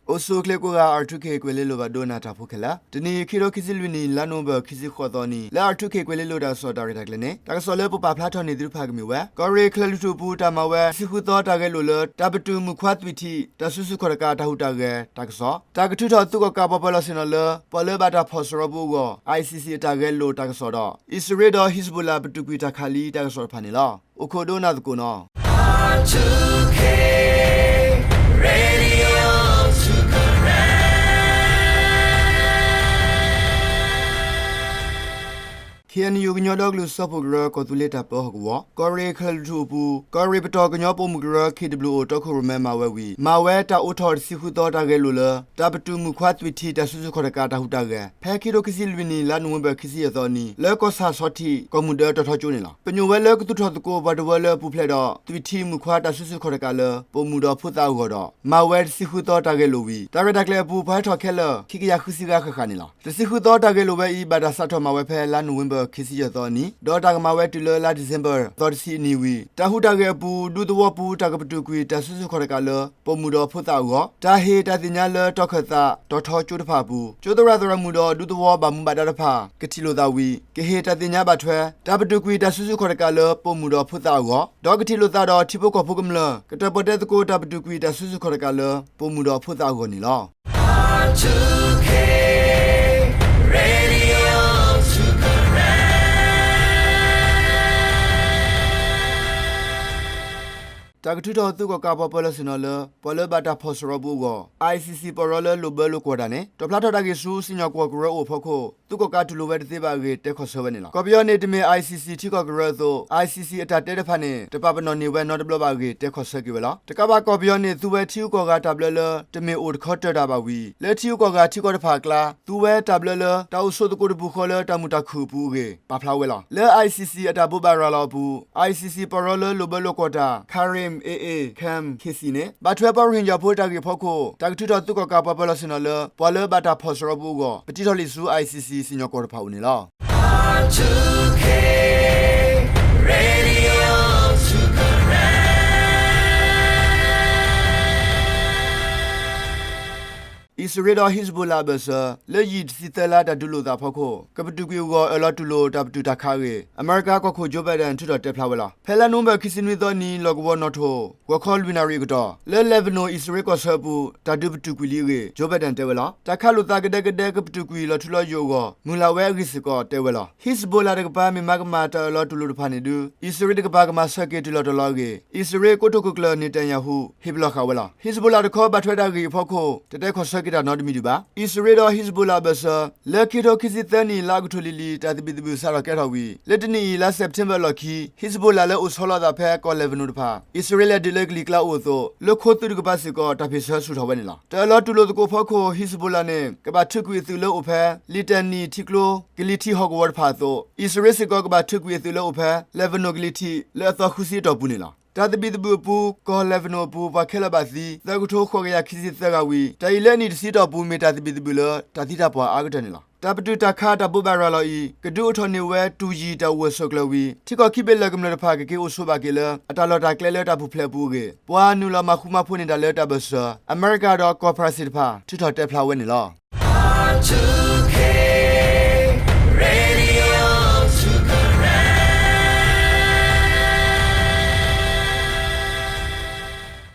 အိၣ်ဆူၣ်အိၣ်ချ့ကိးဂၤ R two K ကွဲၤလ့လိၤဘၣ်ဒိနၤတၢ်ဖိခဲလၢာ်, တနံၤအံၤ ခံထိခံဆံလွံၢ်နံၣ် လါနိၣ်ဝ့ဘၢၣ် ခံဆံဃိးသီနံၤ လၢ R two K ကွဲၤလ့လိၤတၢ်ကစီၣ်တၢ်ရဲၣ်တၢ်ကျဲၤန့ၣ် တၢ်ကစီၣ်လၢပပာ်ဖျါထီၣ်န့ၢ်သုတဖၣ်ကမ့ၢ်ဝဲ ကီၢ်ရ့ၣ်ကၠဲၤလွီၢ်ထူၣ်အပူၤ တၢ်မၤဝဲတဆံဃုသီတၢ်ဂဲၤလိာ်လၢ တၢ်ပတုာ်မုၣ်ခွါသွံၣ်ထံး တၢ်စုဆူၣ်ခီၣ်တကးတၢ်ဟူးတၢ်ဂဲၤတၢ်ကစီၣ်, တၢ်ကထုးထီၣ်သုးကီၣ်ကးပှၤပၢၤလီၢ်ဆ့ၣ်နီၤလၢ ပှၤလၢဘၣ်တၢ်ဖီၣ်စရီပူၤအဂီၢ် I C C အတၢ်ဂဲၤလိာ်တၢ်ကစီၣ်ဒီး အံၣ်စရ့လးဒီး Hezbollah ပတုာ်ကွံာ်တၢ်ခးလံတၢ်ကစီၣ်တဖၣ်န့ၣ်လီၤ. အိၣ်ခိးဒိကနၣ်သကိးနီၤ. K N U ကညီဒီကလုာ်စၢဖှိၣ်ကရၢ ကီၢ်သူလ့ၤတၢ်ပၢဟီၣ်ကဝီၤ ကီၢ်ရ့ၣ်ကၠဲၤလွီၢ်ထူၣ်အပူၤ ကီၢ်ရ့ၣ်ပတီၢ်ကညီပိာ်မုၣ်ကရၢ K W O တီခိၣ်ရိၣ်မဲမၤဝဲဝံၤ မၤဝဲတၢ်အိးထီၣ်တဆံဃုသီတၢ်ဂဲၤလိာ်လၢ တၢ်ပတုာ်မုၣ်ခွါသွံၣ်ထံး တၢ်စုဆူၣ်ခီၣ်တကးတၢ်ဟူးတၢ်ဂဲၤ ဖဲခံထိခံဆံလွံၢ်နံၣ် လါနိၣ်ဝ့ဘၢၣ် ခံဆံယဲၢ်သီနံၤ လၢကီၢ်ဆၣ်ဆီထံး ကီၢ်မုၢ်ဒၢတီၤထီကၠိန့ၣ်လီၤ. ပညိၣ်ဝဲလၢကသူၣ်ထီၣ်သကိးပှၤတဝၢလၢအပူၤဖျဲးဒီး သွံၣ်ထံးမုၣ်ခွါတၢ်စုဆူၣ်ခီၣ်တကးလၢ ပိာ်မုၣ်ဒီးဖိသၣ်အဂီၢ်ဒီး မၤဝဲတဆံဃုသီတၢ်ဂဲၤလိာ်ဝံၤ တၢ်ရဲၣ်တၢ်ကျဲၤအပူၤ ပှၤဟဲထီၣ်ခဲလၢာ် ခံကယၤဃုဆံဂၤဃၣ်ဃၣ်န့ၣ်လီၤ. တဆံဃုသီတၢ်ဂဲၤလိာ်ဝဲအံၤ ဘၣ်တၢ်စးထီၣ်မၤဝဲဖဲလါနိၣ်ဝ့ဘၢၣ် ခံဆံယဲၢ်သီနံၤ ဒီးတၢ်ကမၤဝဲတုၤလၢလါဒံၣ်စ့ဘၢၣ် သီတဆံအနံၤဝံၤ တၢ်ဟူးတၢ်ဂဲၤအပူၤ ဒူသဝီပူၤ တၢ်ကပတုာ်ကွံာ် တၢ်စုဆူၣ်ခီၣ်တကးလၢ ပိာ်မုၣ်ဒီးဖိသၣ်အဂီၢ် တၢ်ဟ့ၣ်တၢ်သ့ၣ်ညါလၢ တီၤခၢၣ်သး တီၤထီကၠိတဖၣ်အပူၤ ကၠိသရၣ်သရၣ်မုၣ်ဒီး ဒူသဝီဘၣ်မူဘၣ်ဒါတဖၣ် ကထံၣ်လိာ်သးဝံၤ ကဟ့ၣ်တၢ်သ့ၣ်ညါဘၣ်ထွဲ တၢ်ပတုာ်ကွံာ်တၢ်စုဆူၣ်ခီၣ်တကးလၢ ပိာ်မုၣ်ဒီးဖိသၣ်အဂီၢ် ဒီးကထံၣ်လိာ်သးဒီး ထံဖိကီၢ်ဖိကမျၢၢ် ကတၢၣ်ပီၣ်တဲသကိး တၢ်ပတုာ်ကွံာ်တၢ်စုဆူၣ်ခီၣ်တကးလၢ ပိာ်မုၣ်ဒီးဖိသၣ်အဂီၢ်န့ၣ်လီၤ. K N U တၢ်ကထုးထီၣ်သုးကီၣ်ကးပှၤပၢၤလီၢ်ဆ့ၣ်နီၤလၢ ပှၤလၢဘၣ်တၢ်ဖီၣ်စရီပူၤအဂီၢ် I C C ပီၢ်ရီလၢလိာ်ဘၢလိာ်ကွီၢ်တၢ်န့ၣ် တီၣ်ဖျါထီၣ်တၢ်ဂ့ၢ်ဆူ စံၣ်ညီၣ်ကွီၢ်ကရၢအိၣ်အဖီခိၣ် သုးကီၣ်ကးတူၢ်လိာ်ဝဲတသ့ဘၣ်အဂ့ၢ် တဲခီၣ်ဆၢဝဲန့ၣ်လီၤ. ကီၢ်ပယီၤန့ၣ် တမ့ၢ် I C C ထံကီၢ်ကရၢအသိး I C C အတၢ်တဲတဖၣ်န့ၣ် တပာ်ပနီၣ်န့ၢ်ဝဲနီတဘျီဘၣ်အဂ့ၢ် တဲခီၣ်ဆၢက့ၤဝဲလီၤ. တကးဘၣ် ကီၢ်ပယီၤန့ၣ် သူဝဲထံဂုၤကီၢ်ဂၤတၢ်ဘျၢလၢ တမ့ၢ်အိၣ်တခီတၢၢ်တၢ်ဘၣ်ဝံၤ လၢထံဂုၤကီၢ်ဂၤထံကီၢ်တဖၣ်အကျါ သူဝဲတၢ်ဘျၢလၢ တၢ်အိၣ်ဆိးသကိးတပူၤဃီလၢ တၢ်မုာ်တၢ်ခုၣ်အပူၤအဂ့ၢ် ပာ်ဖျါဝဲလီၤ. လၢ I C C အတၢ်ဘိးဘၣ်ရၤလီၤအပူၤ I C C ပီၢ်ရီလၢလိာ်ဘၢလိာ်ကွီၢ်တၢ် Karim A A Khan Khazi န့ၣ် ဘၣ်ထွဲပှၤရိၣ်ဟ့ၣ်ကၠၣ်ဖိတၢ်ဂ့ၢ်အဖီခိၣ် တၢ်ကထုးထီၣ်သုးကီၣ်ကးပှၤပၢၤလီၢ်ဆ့ၣ်နီၤလၢ ပှၤလၢဘၣ်တၢ်ဖီၣ်စရီပူၤအဂီၢ် ပတံထီၣ်လံာ်ဆူ I C C စံၣ်ညီၣ်ကွီၢ်တဖၣ်အိၣ်န့ၣ်လီၤ. အံၣ်စရ့လးဒီး Hezbollah အဘၢၣ်စၢၤ လၢယံာ်တဆံသၢလါတၢ်ဒုးလိာ်သးအဖီခိၣ် ကပတုာ်ကွံာ်အဂီၢ် အၢၣ်လီၤတူၢ်လိာ်တၢ်ပတုာ်တၢ်ခးအဂ့ၢ် အမဲရကၤကီၢ်ခိၣ် Joe Biden ထုးထီၣ်တဲဖျါဝဲလီၤ. ဖဲလါနိၣ်ဝ့ဘၢၣ်ခံဆံနွံသီနံၤ လီၢ်ကဝီၤနီၣ်ထိၣ် ဂီၤခီလွံၢ်နၣ်ရံၣ်အကတီၢ် လၢ Lebanon အံၣ်စရ့လးကီၢ်ဆၢအပူၤ တၢ်ဒုးပတုာ်ကွံာ်လံအဂ့ၢ် Joe Biden တဲဝဲလီၤ. တၢ်ခးလိာ်သးကဒဲကဒဲကပတုာ်ကွံာ်လီၤထူလီၤယိာ်အဂီၢ် မုၢ်လၢ်ဝဲအဂ့ၢ်စ့ၢ်ကီးတဲဝဲလီၤ. Hezbollah တကပၤမ့ၢ်မၤကမၣ်တၢ်အၢၣ်လီၤတူၢ်လိာ်တဖၣ်န့ၣ်ဒုး အံၣ်စရ့လးတကပၤကမၤဆၢက့ၤတုၤလီၤတီၤလီၤအဂ့ၢ် အံၣ်စရ့လးကိတိာ်ခိၣ်ကျၢၢ် Netanyahu ဟ့ၣ်ပလီၢ်ဃာ်ဝဲလီၤ. Hezbollah တခီဘၣ်ထွဲတၢ်ဂ့ၢ်အဖီခိၣ် တတဲခီၣ်ဆၢက့ၤတၢ်နီတမံၤဒံးဘၣ်. အံၣ်စရ့လးဒီး Hezbollah အဘၢၣ်စၢၤ လၢခံထိခံဆံသၢနံၣ် လါအီးကထိၣ်လံၤလံၤ တၢ်သဘံၣ်သဘုၣ်စးထီၣ်ကဲထီၣ်ဝံၤ လၢတနံၣ်အံၤ လါစဲးပထ့ဘၢၣ်အလီၢ်ခံ Hezbollah လၢအိၣ်ဆီလီၤအသးဖဲကီၢ် Lebanon တဖၣ် အံၣ်စရ့လးဒုးလၢကလံၤကျါအိၣ်အသိး လၢခိသုးတကပၤစ့ၢ်ကီး တၢ်ဖ့ၣ်ဆၢဆူၣ်ထီၣ်ဝဲန့ၣ်လီၤ. တၢ်အၢၣ်လီၤတူၢ်လိာ်သကိးအဖီခိၣ် Hezbollah န့ၣ် ကဘၣ်ထုးကွံာ်အသုးလၢအိၣ်ဖဲ Litani ထံကျိ ကလံၤထံးဟီၣ်ကဝီၤတဖၣ်အသိး အံၣ်စရ့လးစ့ၢ်ကီးကဘၣ်ထုးကွံာ်အသုးလၢအိၣ်ဖဲ Lebanon ကလံၤထံး လၢအသီဃုဆံအတီၢ်ပူၤန့ၣ်လီၤ. တၢ်သဘံၣ်သဘုၣ်အပူၤ ကီၢ် Lebanon အပူၤ ပှၤခဲလၢာ်ဘၣ်သံ သၢကထိဃိးကယၤခံဆံသၢဂၤဝံၤ တၢ်အံၤလၢအနံၣ်တဆံအတီၢ်ပူၤ မ့ၢ်တၢ်သဘံၣ်သဘုၣ်လၢ တၢ်သံတၢ်ပှၢ်အါကတၢၢ်န့ၣ်လီၤ. တၢ်ပတုာ်တၢ်ခးတၢ်ဘိးဘၣ်ရၤလီၤအံၤ ကဒုးအိၣ်ထီၣ်န့ၢ်ဝဲ တူၢ်ယံာ်တၢ်အိၣ်ဝဲဆိးကျၢၤဝံၤ ထံကီၢ်ခံဘ့ၣ်လၢကမျၢၢ်တဖၣ် ကက့ၤအိၣ်ဆိးဘၣ်က့ၤလၢ အတၢ်လီၢ်တၢ်ကျဲလၢတၢ်ပူၤဖျဲးအပူၤအဂ့ၢ် ပှၤနုာ်လီၤမၤဃူမၤဖိးန့ၢ်တၢ်လၢတၢ်ဘၢၣ်စၢၤ အမဲရကၤဒီးကီၢ်ဖရၣ်စ့ၣ်တဖၣ် ထုးထီၣ်တဲဖျါဝဲန့ၣ်လီၤ.